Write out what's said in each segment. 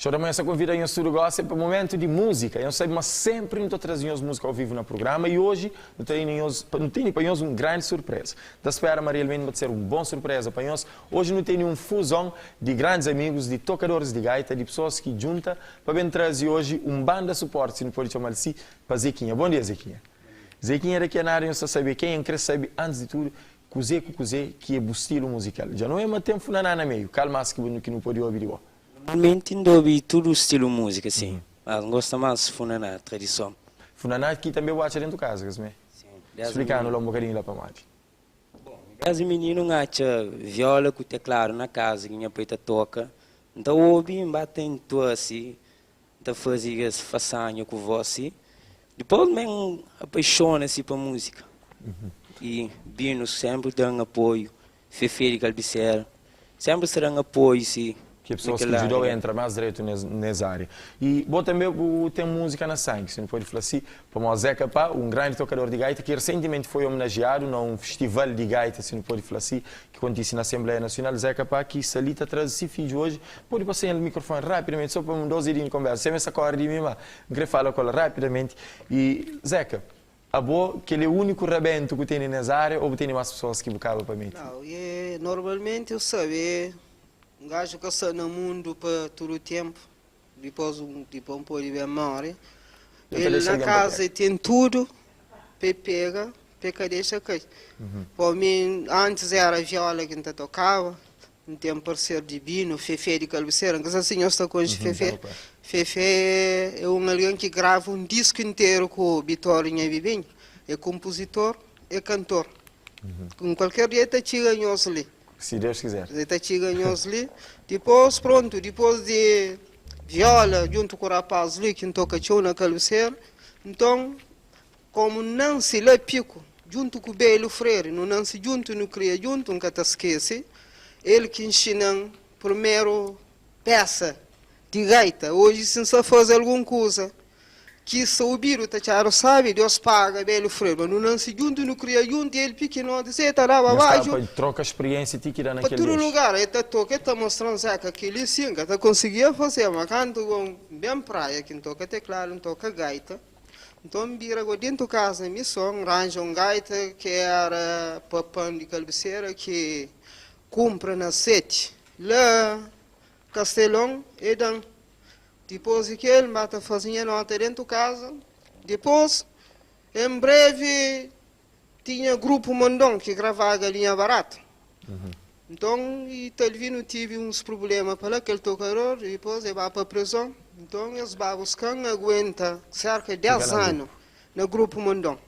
Show da Manhã sa konvida nhos tudu gosi pa momentu di múzika. Nhos sabe ma senpri nu ta traze nhos múzika ao vivu na prugrama i oji nu tene nhos nu tene pa nhos un grandi surpreza. N ta spera ma realmenti ma ta ser un bon surpreza pa nhos. Oji nu tene un fuzon di grandis amigus, di tokadoris di gaita, di pesoas ki djunta pa ben traze oji un banda suporti, si nu pode txoma-l si, pa Zequinha. Bon dia Zequinha. Zequinha daqui a nada nhos ta sabe ken, N kre sabe antis di tudu kuzê ku kuzê ki é bu stilu muzikal. Dja nu é ma ten funaná na meiu, kal mas ki nu pode obi di bo? Normalmenti N ta obi tudu stilu múzika sim, mas N gosta más funaná, tradison. Funaná ki tanbe bu atxa dentu kaza, ka simé? Sim, desdi Splikanu mininu. la un bokadinhu la pamodi. Bon, desdi mininu N atxa viola ku tekladu na kaza ki nha pai ta toka, N ta obi, N ba ta entua si, N ta faze kes fasanha ku vós si, dipôs N ben apaixona si pa múzika. I Bino senpri da-m apoiu, Fefe di Kalbisera senpri sta da-m apoiu si Ki é na pesoas kel ki djuda-u ária la. entra más dretu nes ária. I bo tanbe bu ten múzika na sangi, si nu pode fla si, pamodi Zeca Pá, un grandi tokador di gaita ki resentimenti foi omenajiadu na un festival di gaita, si nu pode fla si, ki kontise na Asenbleia Nasional. Zeca Pá ki sta li ta traze si fidju oji. Pode pasa el mikrofoni rapidamenti, so pa un dos dedinhu di konversa. Sema el sta kore di mi, ma N kre fala ku el rapidamenti. I Zeca, Abo kel é úniku rabentu ku tene nes ária ou bu tene más pesoas ki bu kaba pa mete? Nau, e normalmenti eu sabe e un gaju ka sta na mundu pa tudu tempu, dipos un tipo un pode ben more, El ta el dexa na algen pa kaza pega. e ten tudu pa e pega, pa e ka dexa kai. Pa mi antis era viola ki N ta tokaba, N ten parseru di Bino, Fefe di Kalbisera, N ka sa si nhos ta konxe Fefe. Fefe é un algen ki grava un disku interu ku Bitório Nha Bibinha. É konpuzitor, é kantor. Un kualker dia el ta txiga nhos li. Si Deus kizer. El ta txiga nhos li. Dipôs, prontu, dipôs di viola djuntu ku rapaz li ki N toka txeu na Kalbisera, nton Komu N nanse la Piku, djuntu ku Belu Freire, nu nanse djuntu, nu kria djuntu, N ka ta skese, el ki nxina-m primeru pesa di gaita. Oji si N sa faze algun kuza ki sa obidu ta txadu sabi, Deus paga Belu Freire. Ma nu nanse djuntu, nu kria djuntu, el pikinoti si el ta daba Nhos staba badju pa troka spriensia ti ki da na pa kel tudu dexu. lugar. El ta toka, el ta mostra-m, Zeka, kel-li si N ka ta konsigia faze, ma kantu N ben praia ki N toka tekladu, N toka gaita. Nton N bira go dentu kaza mi so, N ranja un gaita ki era papan di kalbisera ki kunpra na seti la Kastelon e dan. Dipos di kel N ba ta faze nha nota dentu kaza. Dipos en brevi Tinha grupu Mondon ki gravá Galinha Barata. Nton, i talvi nu tivi uns prubléma pa la, kel tokador, dipôs e ba pa prezon. Nton, es ba buska-m, N aguenta serka di 10 anu na grupu Mondon.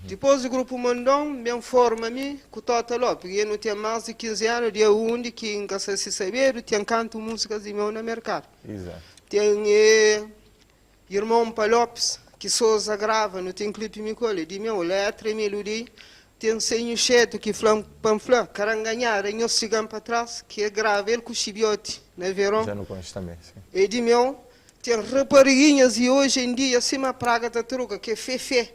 Dipôs di grupu Mondon, N ben forma mi ku Tota Lopes, i nu ten más di 15 anu di aundi ki N ka sa si sabedu, ten kantu múzikas di meu na merkadu. Ten e. Irmon pa Lopes, ki Sousa grava, nu ten clipe mi ku el, é di meu, letra e melodia, ten Senhu Xetu ki fla-m pa N fla, Karanganhada nhos txiga-m pa tras, ki e grava el ku Xibioti na veron, Já nu konxe tanbe, sim. é di meu, ten rapariguinhas i oji en dia sima praga ta truka, ki é Fefe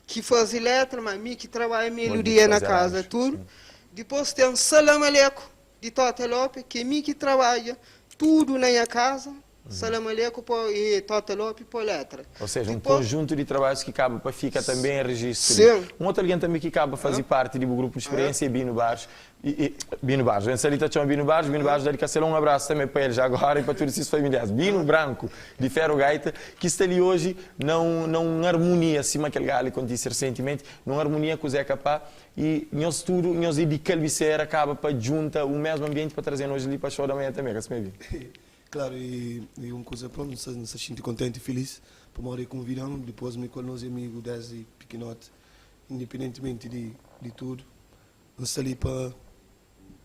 ki faze letra, ma mi ki trabadja Bo di melodia na faze kaza aranju, tudu, sim. dipos ten Salamaleku di Tota Lope, ki é mi ki trabadja tudu na nha kaza, Salamaleku po e Tota Lopi po letra. Ou seja, un Dipos. konjuntu di trabadjus ki kaba pa fika tanbe en rejistu li. Sin. Un otu algen tanbe ki kaba faze parti di bu grupu di speriensia é Bino Barros. I, i, Bino Barros. Ben sta li ta txoma Bino Barros, Bino Barros la di Kastelon. Un abrasu tanbe pa el já agora i pa tudu sis familiaris. Bino Branku, di Feru Gaita, ki sta li oji na un, na un armonia, sima kel gala ki kontise resentimenti, na un armonia ku Zeca Pá. I nhos tudu, nhos é di Kalbisera, kaba pa djunta un mesmu anbienti pa traze-nu oji li pa Xou da Manhã tanbe, ka simé, Bino? Klaru e un kuza prontu, N sta N sta xinti kontenti i filis pamodi e konvida-m. Dipôs mi ku el nos e amigu desdi pikinoti, indipendentimenti di di tudu, N sta li pa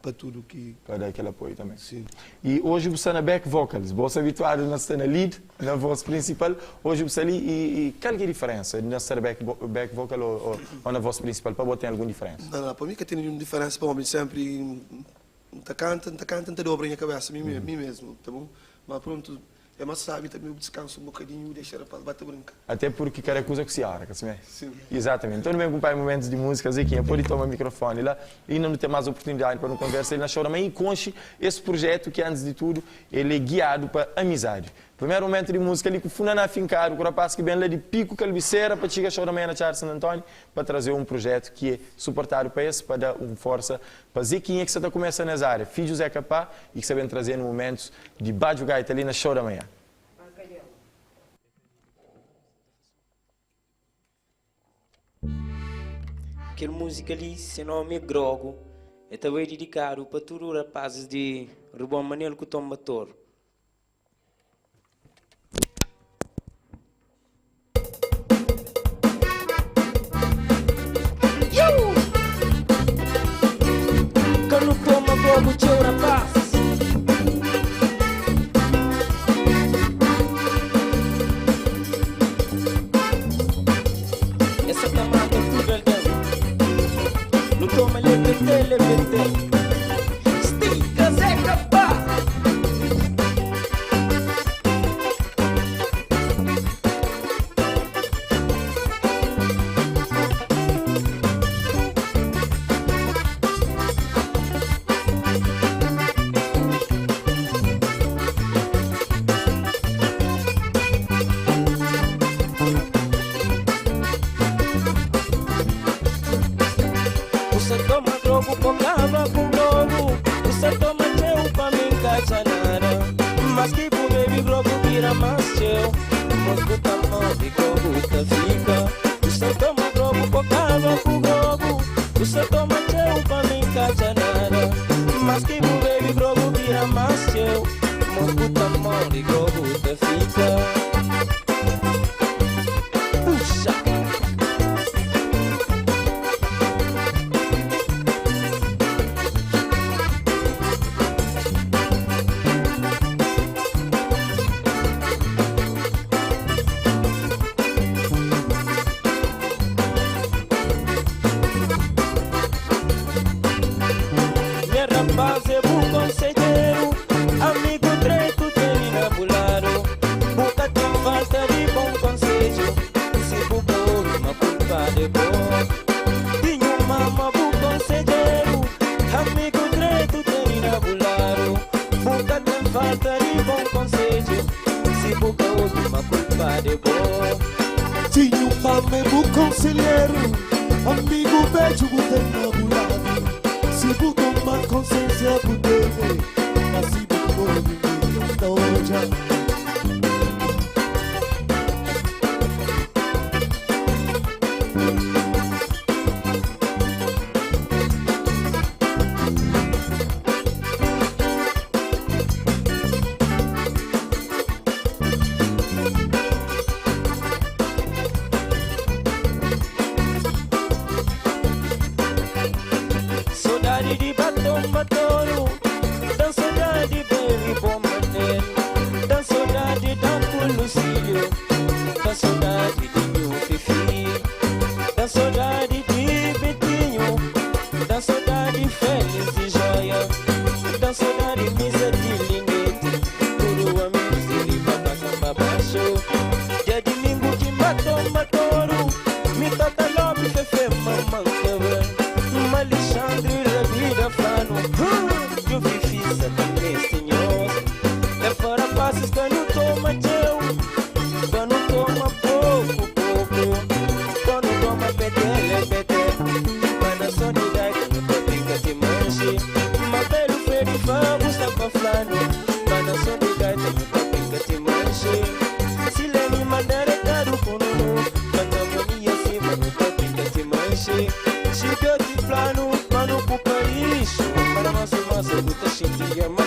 pa tudu ki. Pa da kel apoiu tanbe. Sin. I oji bu sta na back vocals, bo sta abituadu na sta na lead, na voz prinsipal, oji bu sta li i i kal ki é diferensa na sta na back back vocal o o na voz prinsipal, pa bo ten algun diferensa? Nau, nau, pa mi ka ten ninhun diferensa pamodi senpri N ta kanta, N ta kanta, N ta dobra nha kabesa mi mi mesmu, ta bon? Ma prontu. É más sábi tanbe bu diskansa un bokadinhu bu dexa rapaz ba ta brinka. Até purki kada kuza ku si óra, ka simé? Sin. Izatamenti. Nton nu ben kunpanha mumentus di múzika, Zequinha pode toma mikrofoni la inda nu ten más oportunidadi pa nu konversa el na xou da manha i konxe es prujetu ki antis di tudu el é giadu pa amizadi. Primeru mumentu di múzika li ku funaná finkadu ku rapaz ki ben la di Piku Kalbisera pa txiga xou da manha na Txada Santu Antóni pa traze un prujetu ki é suportadu pa es pa da un forsa Pa Zequinha ki sa ta kumesa nes ária, fidju Zeca Pa i ki sa ben traze-nu mumentus di badju gaita li na Xou da Manhã. Kel múzika li, se nómi é Grogu, e ta bai didikadu pa tudu rapazis di Ribon Manel ku Tomba Toru. Ka nu toma grogu txeu rapaz. Es sa ta mata tudu algen. Nu toma lepete, lepete. Stika Zeka pa. Bu sa toma grogu po kaba ku grogu. Bu sa toma txeu pa mi N ka txa nada. Mas ki bu bebe grogu bira más txeu. Mos bu ta move grogu ta fika. Bu sa toma grogu po kaba ku grogu. Bu sa toma txeu pa mi N ka txa nada. Mas ki bu bebe grogu bira más txeu. Mos bu ta move grogu ta fika. Puxa! Nha rapaz é bu konsedjeru, amigu dretu tene na bu ladu. Bu ka ten falta di bon konsedju, si bu ka obi ma kulpa de bo. Tinha un mama bu konsedjeru, amigu dretu tene na bu ladu. Bu ka ten falta di bon konsedju, si bu ka obi ma kulpa de bo. Tinha un mama é bu konselheru, amigu bedju bu ten na bu ladu. Si bu toma konsiensia bu debe, ma si bu ka obi ninguém ta odja. Sodadi di baton batoru, Dan sodadi beri bom manel, Dan sodadi dan ku Lucílio, Dan sodadi di nhu Fifi, Dan sodadi di Betinho, Dan sodadi Félix di Joia, Dan sodadi Misa di Linete, Tudu amigus di riba pa kamba baxu. Dia dimingu ki maton matoru, Mi tata Lobi Fefe Maman Cabral, Ma Alexandre Rabida flanu, Nhu Fifi sa ta meste nhos. É pa rapasis ka nu toma txeu, pa nu toma poku poku, pa nu toma petele pete, pa na sonidadi nu ta brinka ti manxi. Ma belu Fredi Fabu sta pa flanu, pa na sonidadi nu ta brinka ti manxi. Silene manda rekadu ku Nunu, pa na monia sima nu ta brinka ti manxi. Xibioti flanu ma nu ku parixu, pa na mansu mansu bu ta xinti ama.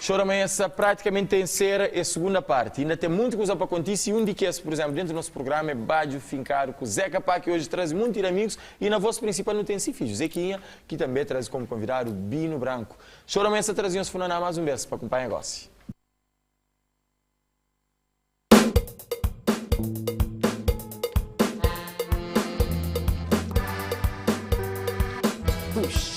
Chora ma essa praticamente ta ensera es segunda parte. Inda ten munti kuza pa kontise i un di kes, por exemplo, dentu nos programa é Badju Finkadu ku Zeca Pá ki oji traze munti di amigus i na voz principal nu ten si fidju Zequinha ki tanbe traze komu konvidadu Bino Branco. Chora ma essa traze nhos funaná mas un bes pa kunpanha gosi. Puxa.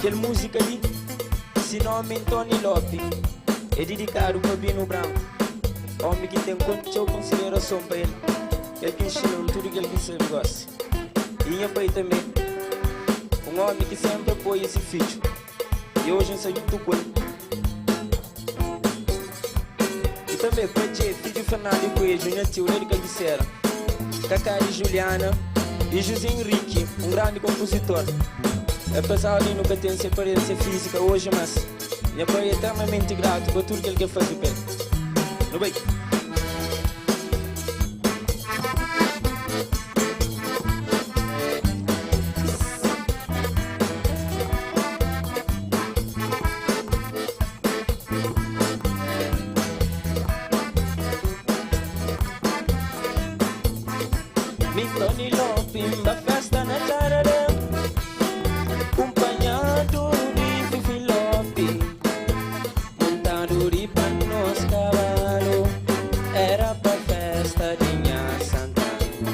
Kel múzika li, si nómi Ntoni Lopi, é didikadu pa Binu Branku, ómi ki N ten txeu konsiderason pa el, el ki nxina-m tudu kel ki N sabe gósi. I nha pai tanbê, un ómi ki sénpri apoia se fidju. I oji N sta djuntu ku el. I tanbê pa Dje, fidju Fernandu i Kuedju, nha tiu la di Kalbisera, Kaká di Juliana i Juzé Enriki, un grandi konpuzitor. Apezar di nu ka ten se aparénsia fízika oji, mas nha pai é eternamenti gratu pa tudu kel ki el faze pa el. Nu bai! Mi Tony Lopi ba festa na Txararé Kumpanhadu di Fifi Lopi Montadu riba nos kabalu Era pa festa di nha Santana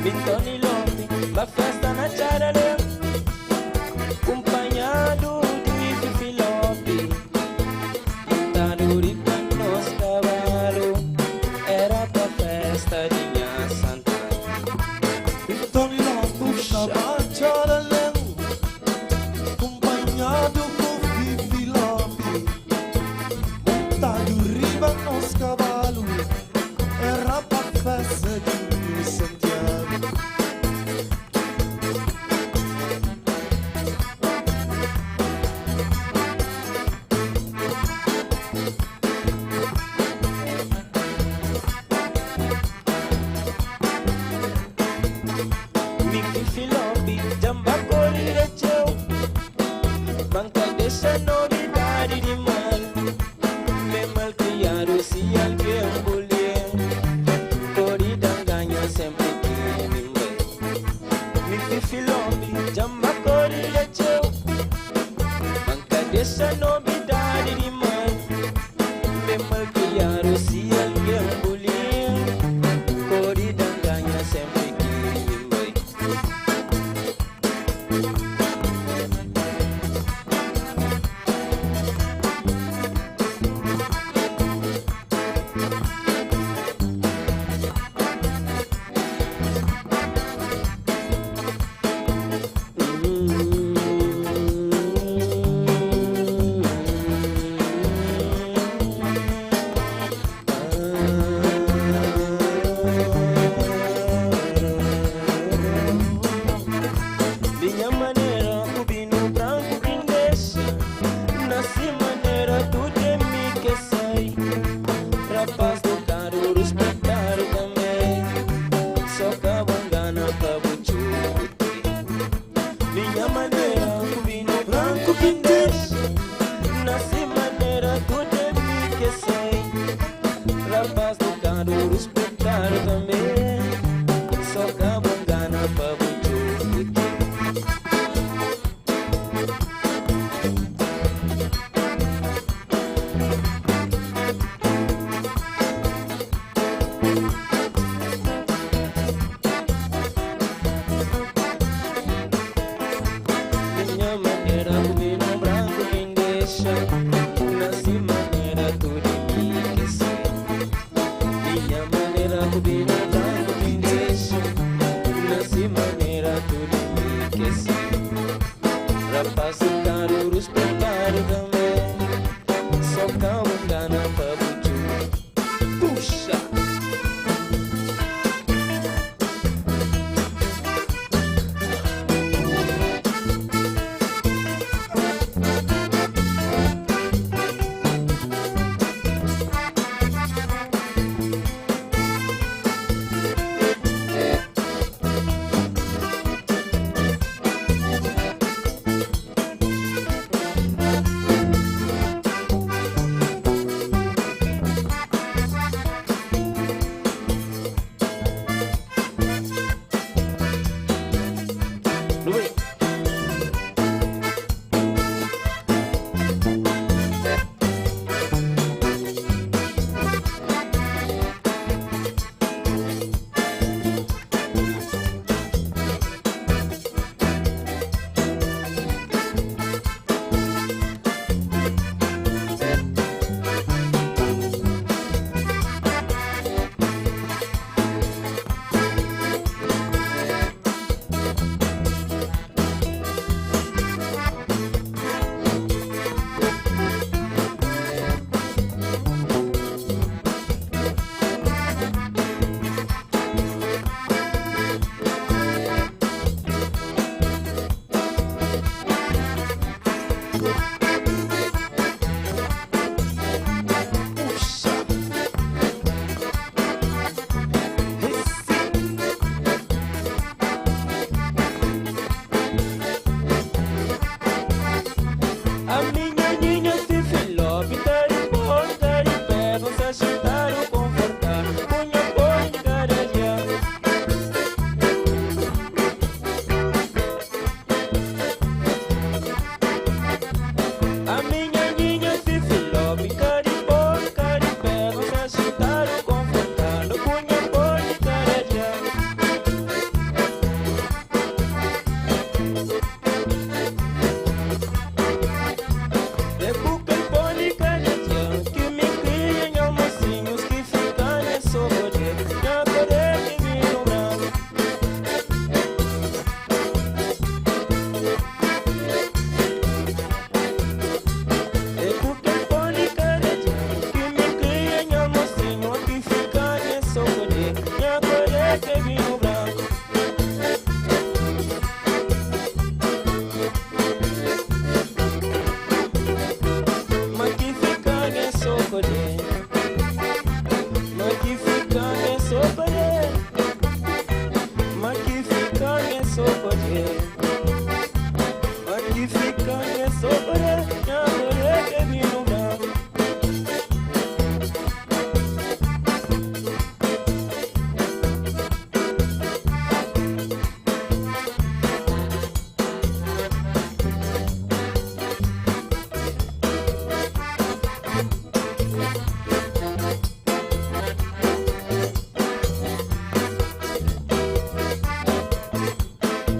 Mi Tony Lopi ba festa na Txararé Kumpanhadu di Fifi Lopi Montadu riba nos kabalu Era pa festa di nha Santana. Mi Tony Lopi ta ba Txararé Kumpanhadu ku Fifi Lopi Montadu riba nos kabalu Era pa festa di Santiagu. Mi Fifi Lopi dja-m ba korida txeu Ma N ka dexa nobidadi di mal Mi é malkriadu si algen buli-m Korida N ganha senpri ki mi N bai Mi Fifi Lopi dja-m ba korida txeu Ma N ka dexa nobidadi di mal Mi é malkriadu si algen buli-m Korida N ganha senpri ki mi N bai.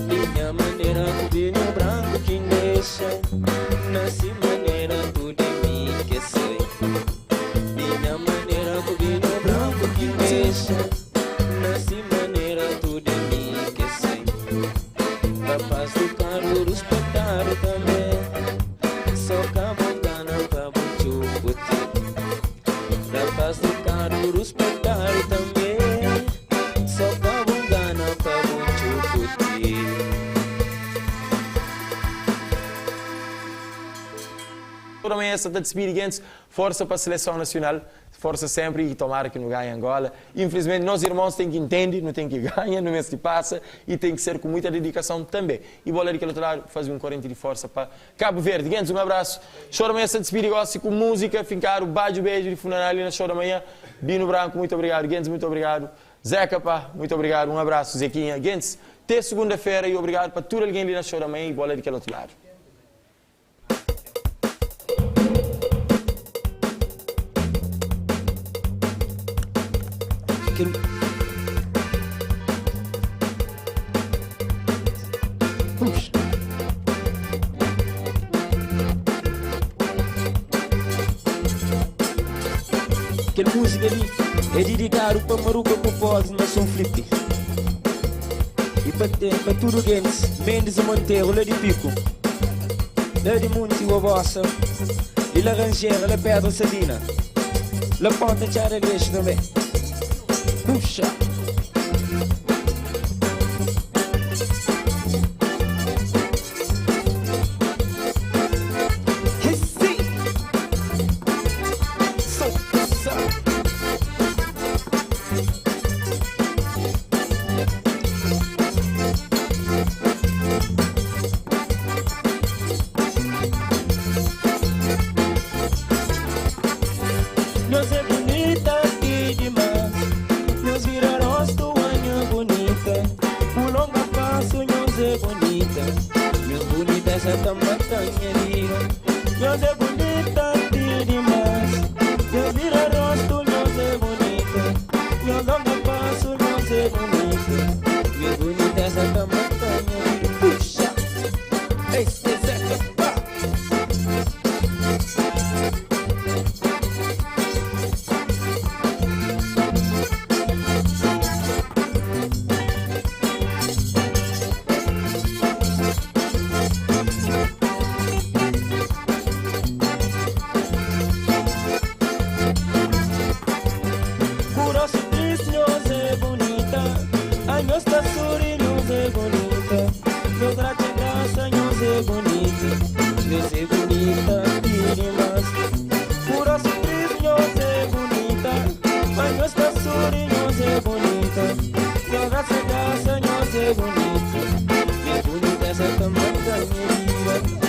Minha maneira ku vinho branco ki N dexa Na si manera tudo é mi ke sai Minha maneira ku vinho branco ki N dexa Na si manera tudo é mi ke sai Rapaz do carro ruspetado também Só ka bu ngana pa bu txukuti Rapaz do carro ruspetado também Só ka bu ngana pa bu txukuti. Toda manhã sa ta dispidi gentis, forsa pa seleson nasional, forsa sempri i tomara ki nu ganha Angola. Infelizmenti nos irmons ten ki intendi, nu ten ki ganha, nu mesti pasa i ten ki ser ku muita dedikason tanbe. I bola di kel otu ladu fazi un korenti di forsa pa Kabu Verdi. Gentis un abrasu. Show da manhã sa dispidi gosi ku musika finkadu badju beju di funaná li na show da manhã. Bino Branco muito obrigadu. Gentis muito obrigadu. Zeca pá muito obrigadu. Un abrasu Zequinha. Gentis te segunda fera i obrigadu pa tudu algen li na show da manhã i bola di kel otu ladu. Kel múzika li é didikadu pa Maruka ku Foz na Son Flipi i pa pa tudu gentis Mendes e Monteiro la di Piku la di Munti Gobosa di Laranjera la Pedra Sabina la Ponta Txada Grexu tanbê. Puxa! Nhos é bunita ti dimás Nhos vira rostu anha bunita Bu longa pasu nhos é bunita Nhos bunitesa ta mata nha vida Nhos é bunita ti dimás Nhos vira rostu nhos é bunita Nhos longa pasu nhos é bunita Nhos bunitesa ta mata nha vida Puxa! Ei, Zeca, pá! Ku rostu tristi nhos é bunita, ai nhos ta suri nhos é bunita, nhos ratxa grasa nhos é bunita, nhos é bunita ti dimas. Ku rostu tristi nhos é bunita, ai nhos ta suri nhos é bunita, nhos ratxa grasa nhos é bunita, nhos bunitesa ta mata nha vida.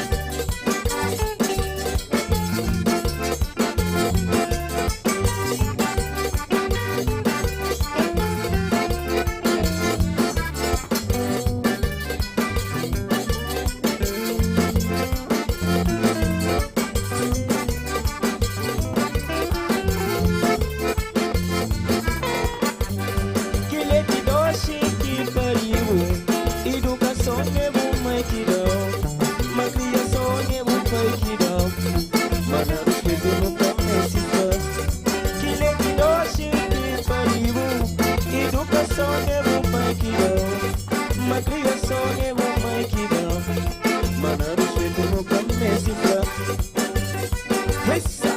Ki leti doxi ki pariu Idukason é bu mai ki dau Ma kriason é bu pai ki dau Ma na ruspetu nu ka meste fla Ki leti doxi ki pariu Idukason é bu pai ki dau Ma kriason é bu mai ki dau Ma na ruspetu nu ka meste fla Heisa!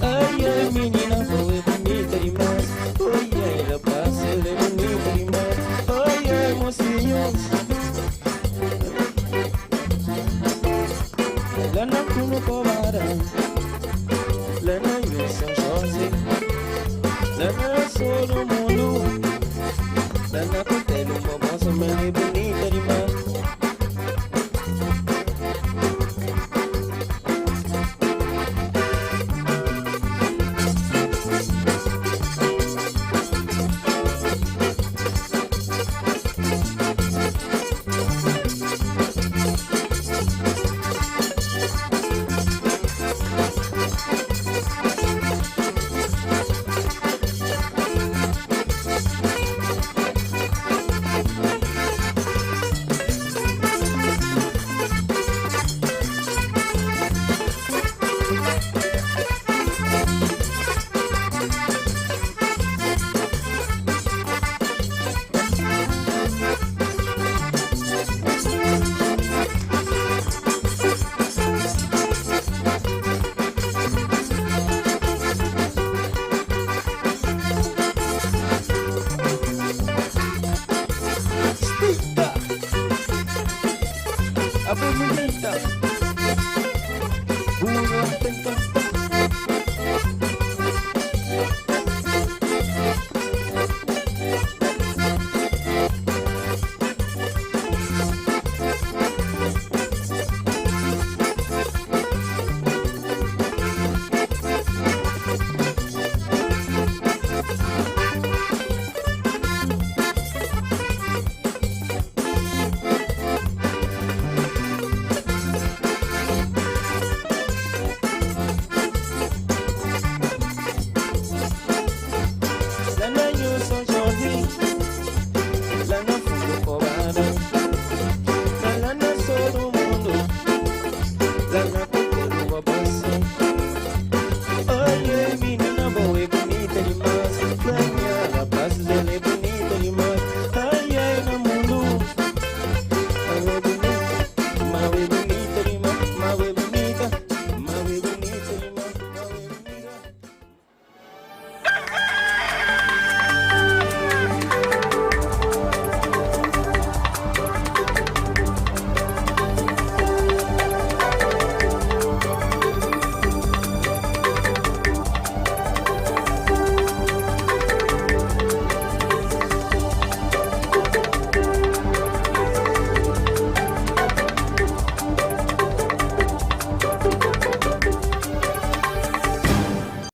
Ai, ai, menina, bo é bonita demais. Oi, ai, rapaz, ela é bonita demais. Ai, ai, mocinho. Lá na Cuno Covara, lá na Nho São José, lá na Sou do Mundo, lá na Cotelo, uma moça, mas é bonita demais. Stika! Abo bonita! Bura tenta. Lá na Nho São Jorge, lá na Fundo Cobana, lá na Sou do Mundo, lá na